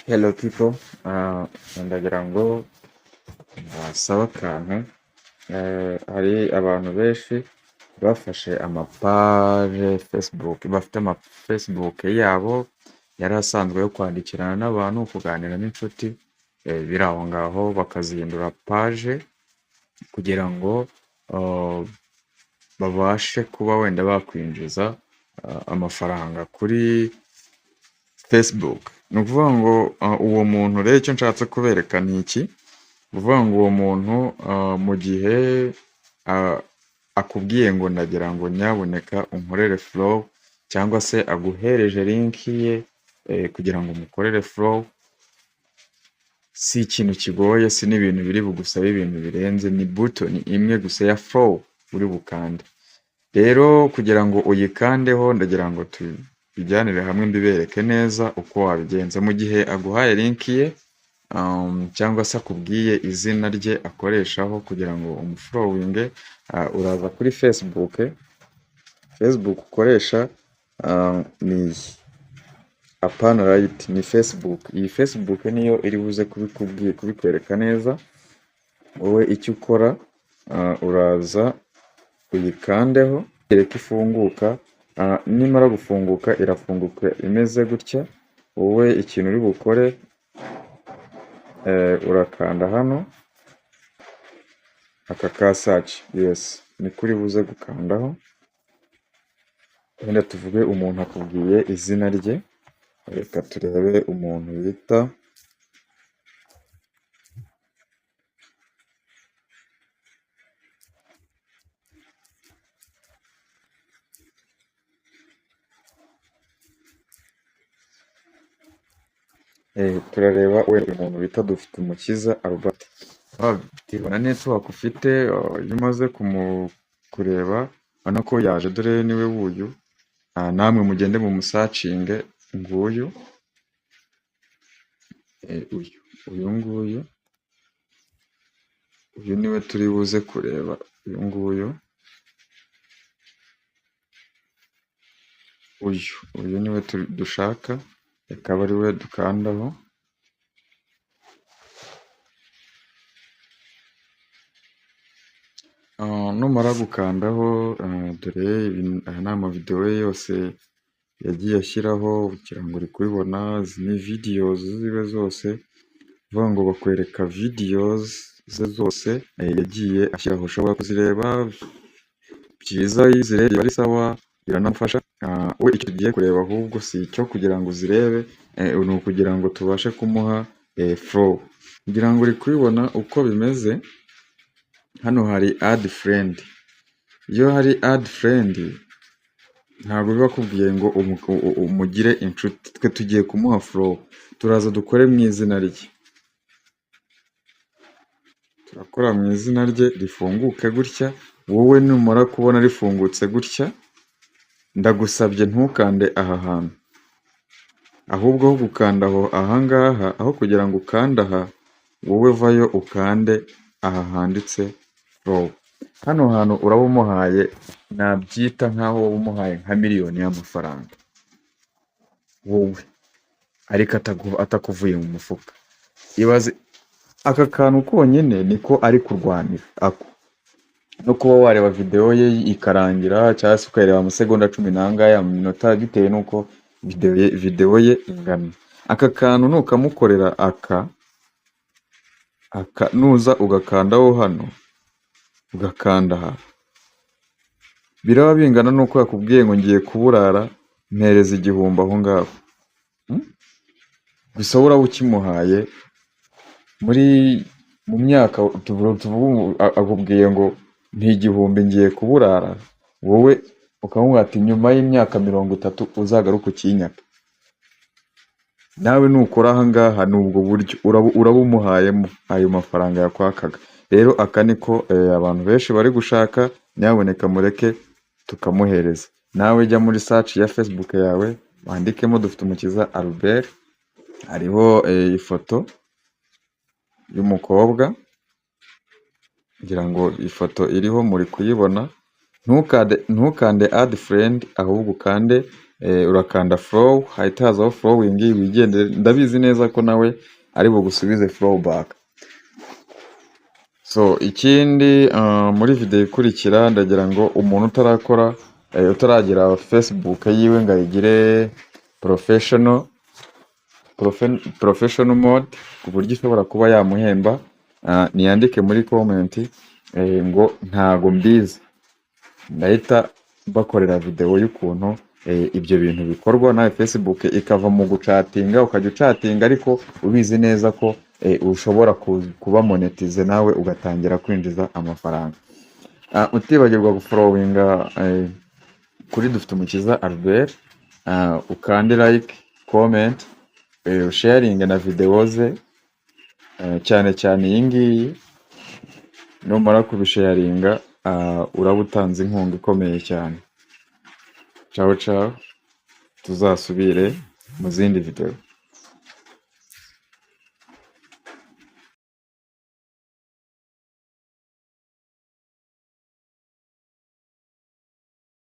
Hello people, ndagira ngo mbasabe akantu. Hari abantu benshi bafashe amapaje Facebook, bafite ama Facebook yabo yari asanzwe yo kwandikirana n'abantu, kuganira n'inshuti, biri aho ngaho bakazihindura paje kugira ngo babashe kuba wenda bakwinjiza amafaranga kuri Facebook. Ni ukuvuga ngo uwo muntu rero icyo nshatse kubereka ni iki, ni ukuvuga ngo uwo muntu mu gihe akubwiye ngo ndagira ngo nyabuneka unkorere follow cyangwa se aguhereje link ye kugira ngo umukorere follow, si ikintu kigoye, si n'ibintu biri bugusabe ibintu birenze, ni button imwe gusa ya follow uri bukande. Rero kugira ngo uyikandeho ndagira ngo tubijyanire hamwe mbibereke neza uko wabigenza. Mu gihe aguhaye link ye cyangwa se akubwiye izina rye akoreshaho kugira ngo umufollowinge, uraza kuri Facebook, Facebook ukoresha ni iyi, apana Lite, ni Facebook. Iyi Facebook niyo iri buze kubikubwira, kubikwereka neza. Wowe icyo ukora uraza uyikandeho, yereke ifunguka, nimara gufunguka irafunguka imeze gutya. Wowe ikintu uri bukore urakanda hano aka ka search, yes, niko uri buze gukandaho. Wenda tuvuge umuntu akubwiye izina rye, reka turebe umuntu bita turareba wenda umuntu bita Dufitumukiza Albert. Bitewe na network ufite, iyo umaze kureba urabona ko yaje, dore niwe wuyu, namwe mugende mumusearchinge, nguyu, uyu, uyu nguyu, uyu niwe turi buze kureba, uyu nguyu, uyu niwe dushaka, reka abe ariwe dukandaho. Numara gukandaho, dore aya ni amavidewo ye yose yagiye ashyiraho, kugira ngo uri kubibona, izi ni videos ziwe zose, ni ukuvuga ngo bakwereka videos ze zose yagiye ashyiraho, ushobora kuzireba, byiza iyo uzirebye ari sawa, biranamufasha. We icyo tugiye kureba ahubwo si icyo kugira ngo uzirebe, ni ukugira ngo tubashe kumuha follow. Kugira ngo uri kubibona uko bimeze, hano hari add friend. Iyo hari add friend ntabwo biba akubwiye ngo umugire inshuti, twe tugiye kumuha follow, turaza dukore mu izina rye. Turakora mu izina rye rifunguke gutya, wowe numara kubona rifungutse gutya, ndagusabye ntukande aha hantu, ahubwo aho gukanda aho aha ngaha, aho kugira ngo ukande aha, wowe vayo ukande aha handitse follow. Hano hantu uraba umuhaye, nabyita nk'aho wowe umuhaye nka miliyoni y'amafaranga, wowe ariko atakuvuye mu mufuka. Ibaze aka kantu konyine niko ari kurwanira ako, no kuba wareba videwo ye ikarangira cyangwa se ukayireba amasegonda cumi n'angahe, iminota, bitewe n'uko videwo ye ingana. Aka kantu nukamukorera aka, nuza ugakandaho hano, ugakanda aha, biraba bingana n'uko yakubwiye ngo ngiye kuburara mpereza 1000 aho ngaho. Gusa wowe uraba ukimuhaye muri mu myaka tuvuge akubwiye ngo ni 1000 ngiye kuburara, wowe ukamubwira ati nyuma y'imyaka 30 uzagaruke ukinyake. Nawe nukora aha ngaha ni ubwo buryo uraba umuhayemo ayo mafaranga yakwakaga. Rero aka niko abantu benshi bari gushaka, nyabuneka mureke tukamuhereza. Nawe jya muri search ya Facebook yawe wandikemo Dufitumukiza Albert, hariho ifoto y'umukobwa, ngira ngo ifoto iriho muri kuyibona, ntukande add friend ahubwo ukande Urakanda follow, hahita hazaho following, wigendere. Ndabizi neza ko nawe ari bugusubize follow back. So ikindi, muri video ikurikira ndagira ngo umuntu utarakora, utaragira Facebook yiwe ngo ayigire professional mode, ku buryo ishobora kuba yamuhemba, niyandike muri comment ngo "Ntago mbizi", ndahita bakorera video y'ukuntu ibyo bintu bikorwa, nawe Facebook ikava mu gucatinga, ukajya ucatinga ariko ubizi neza ko ushobora kuba monetize, nawe ugatangira kwinjiza amafaranga. Utibagirwa gufollowinga kuri Dufite Umukiza Albert, ukande like, comment, usharinge na video ze, cyane cyane iyi ngiyi. Numara kubisharinga, uraba utanze inkunga ikomeye cyane. Ciao ciao, tuzasubire mu zindi video.